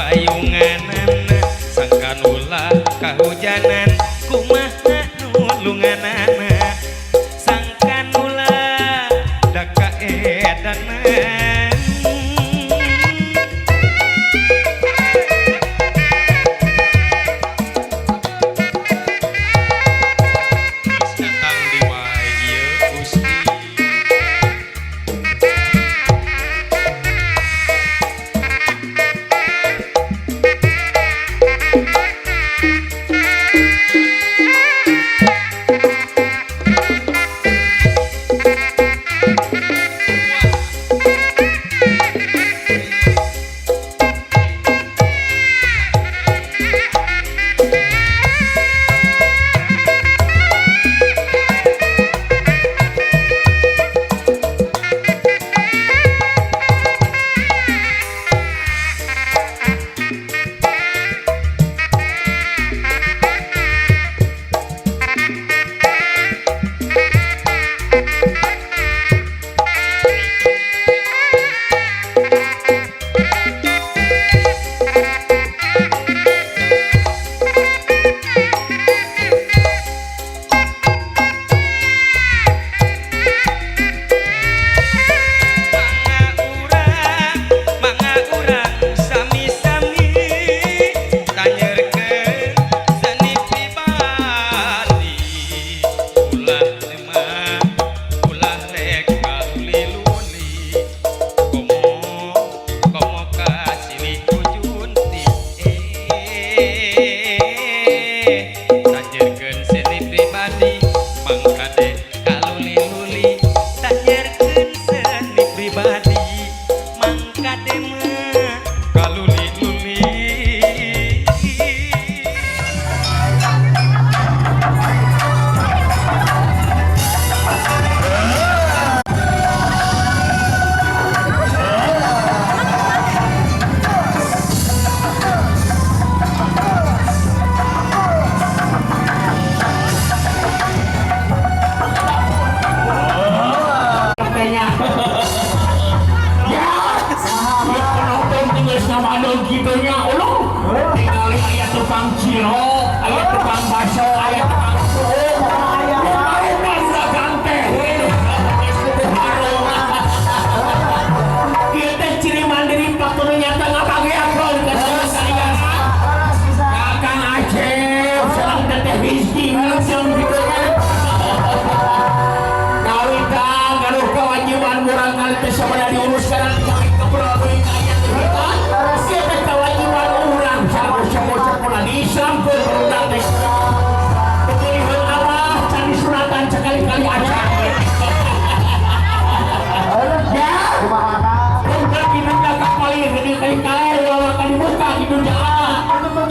Payunganan sangkan ulah kahujanan kumaha nulunganana sangkan ulah da kaedanan. Datang di wae ieu Gusti. Mangga urang sami-sami tanyeurkeun seni pribadi ulah lemah ulah rek kaluli-luli komo komo ka silih junti tanyeurkeun seni pribadi mangkade kaluli-luli tanyeurkeun seni pribadi mangkade mah kaluli-luli. Katanya. Ya, penonton tinggal sama dong gitunya, ulu. Tinggal aya tukang cilok, aya tukang bakso, aya tukang suuk. Lumayan dagang teh. Ieu teh ciri mandiri waktu nu nyata ngabageakeun ka saligana. Kakang Acep sareng Teteh Rizky langsung gitu kan. Kawitan gaduh kewajiban murang kali teh sabada diuruskan kami keperluan kaya kita. Ieu teh kewajiban urang sareng sepuh-sepuhna diislamkeun barudak teh. Pemilihan abah can disunatan sekali-kali acan. Ya. Bukan kita kapalin ini kali-kali lawan kali buka gitu jalan.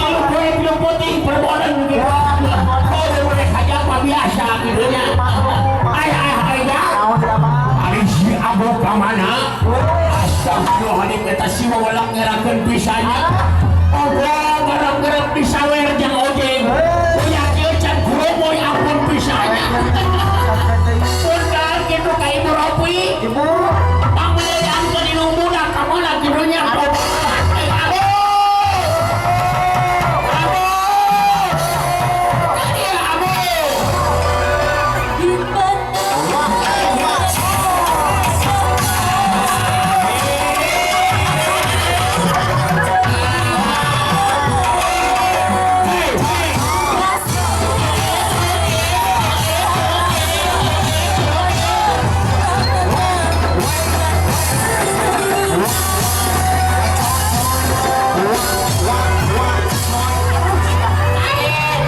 Tilu poe tilu putih perbodan gitu. Oh, mereka aja apa biasa gitu nya. Ay ay ay ya. Ari si Abu ka mana? Astagfirullahaladzim eta si walang ngerakeun pisannya. Ogo gerak-gerak disawer jeung ojek. Uya kieu can kurumoy ampun pisannya. Punten kitu ka Ibu Ropi. Ibu. Pangmulyaan ke indung budak ka mana kitu nya? Abu! Abu! Tadi Abu!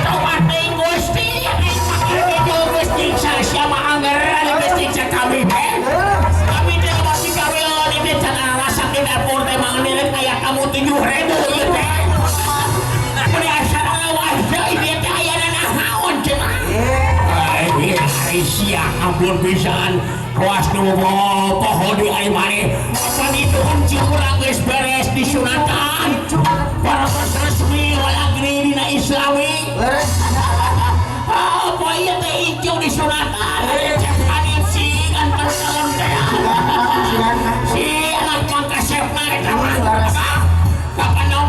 Coba teuing Gusti, aing make gejo geus nyiksa sia mah angger geus nyiksa kami teh. Kami teh masih gawe ini can rasa di dapur teh mang nilai aya kamu 7.000 ieu teh. Mun asa awas deui ieu teh aya naon cenah. Ai ari sia ampun pisan. Kawas nu poho di ari maneh. Apa dituhun urang geus beres disunatan. Para resmi walagri dina Islami. Apa ieu teh ieu disunatan? Cek Hanif si ganteng calon teh. Si anak mangkasepna eta mah. Kapan naon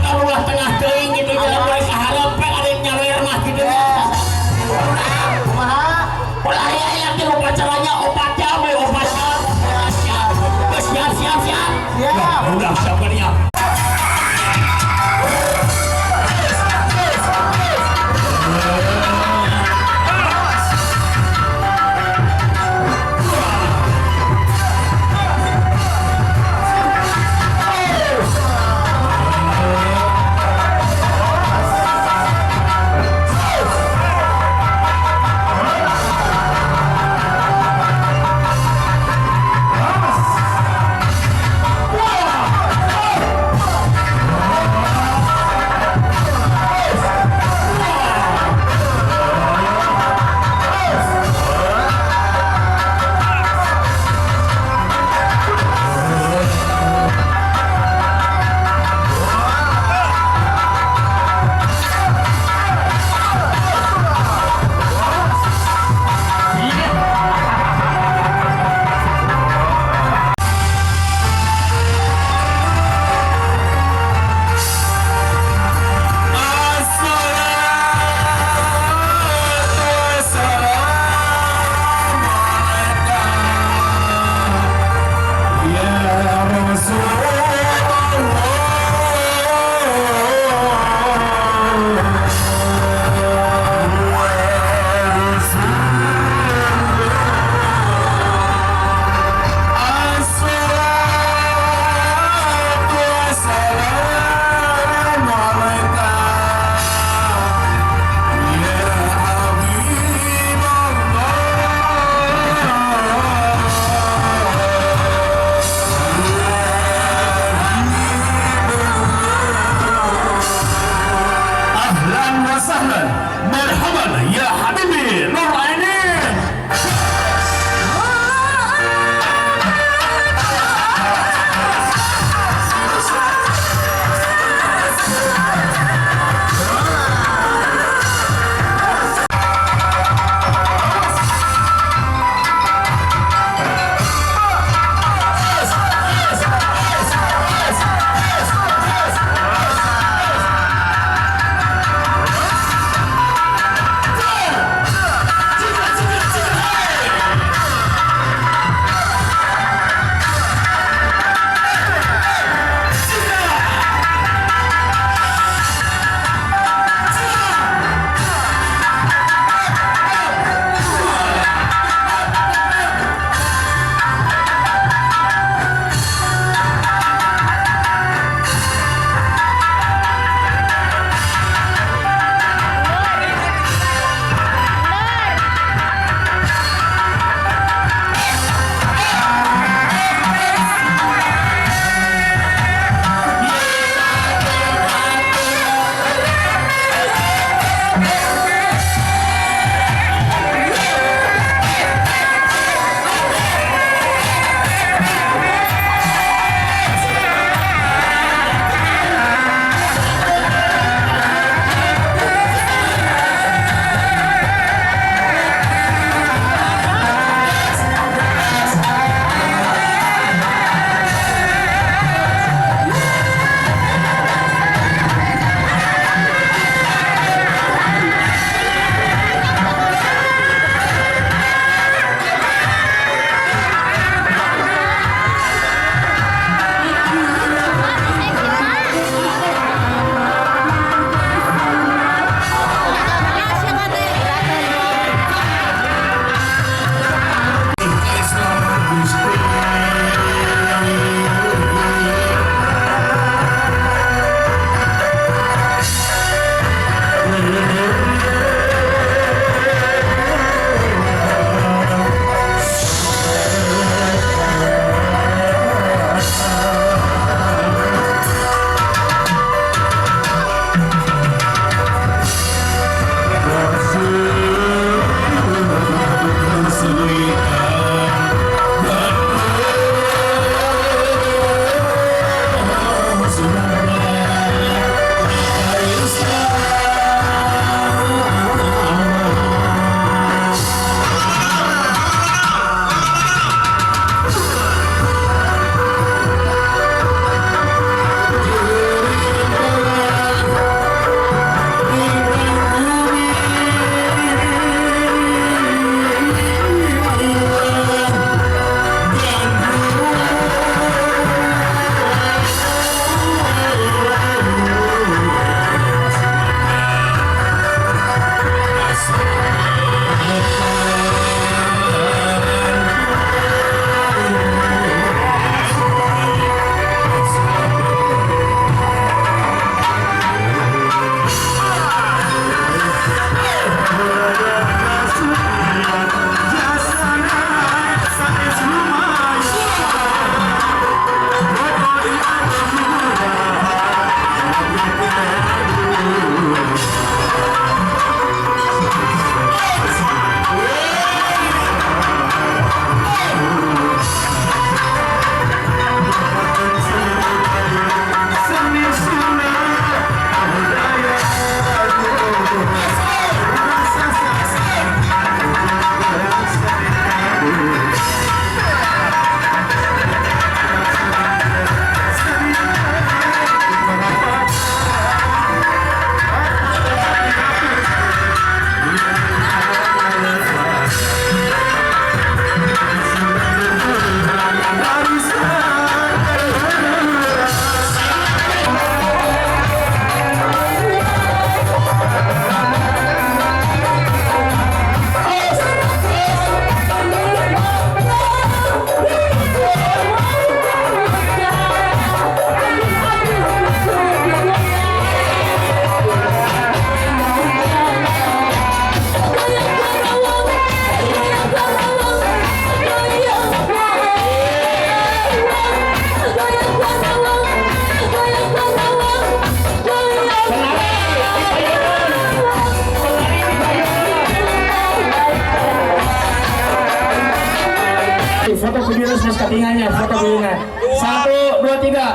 Tinggalnya foto gilingan. Satu, dua, tiga.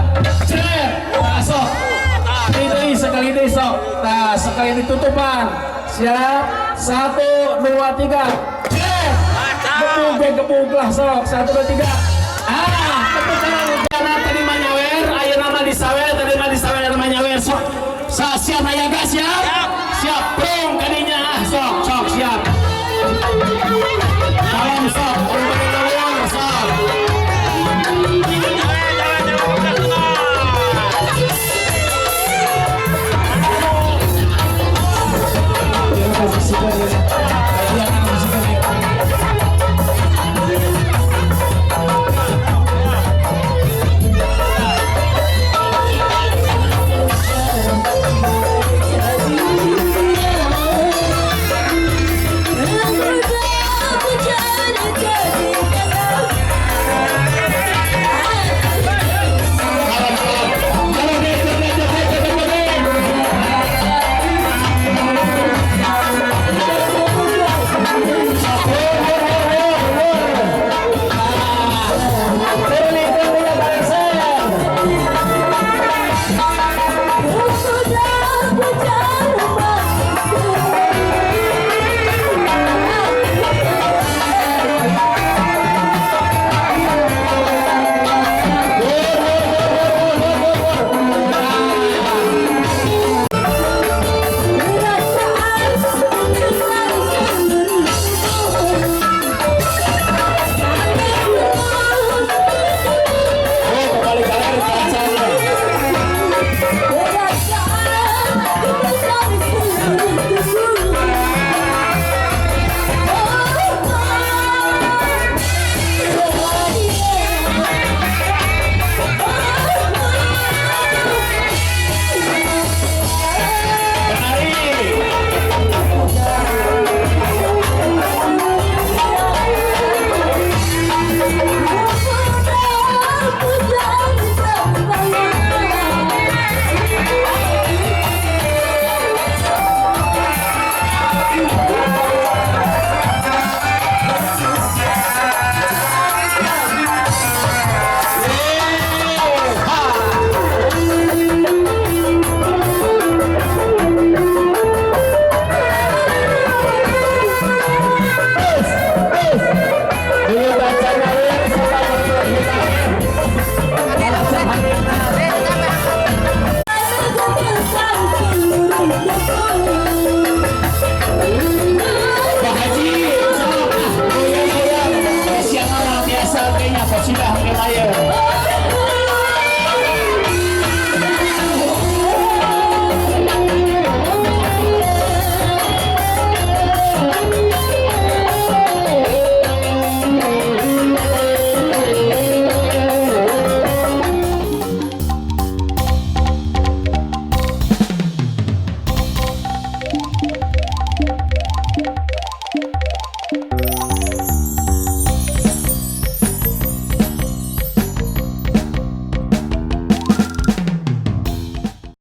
Cret. Nah, sok. Ini sekali deui, sok. Nah, sekali ditutupan. Siap. Satu, dua, tiga. Cret. Gebug, gebug lah, sok. Satu, dua, tiga. Ah, tepuk tangan karena tadi mah.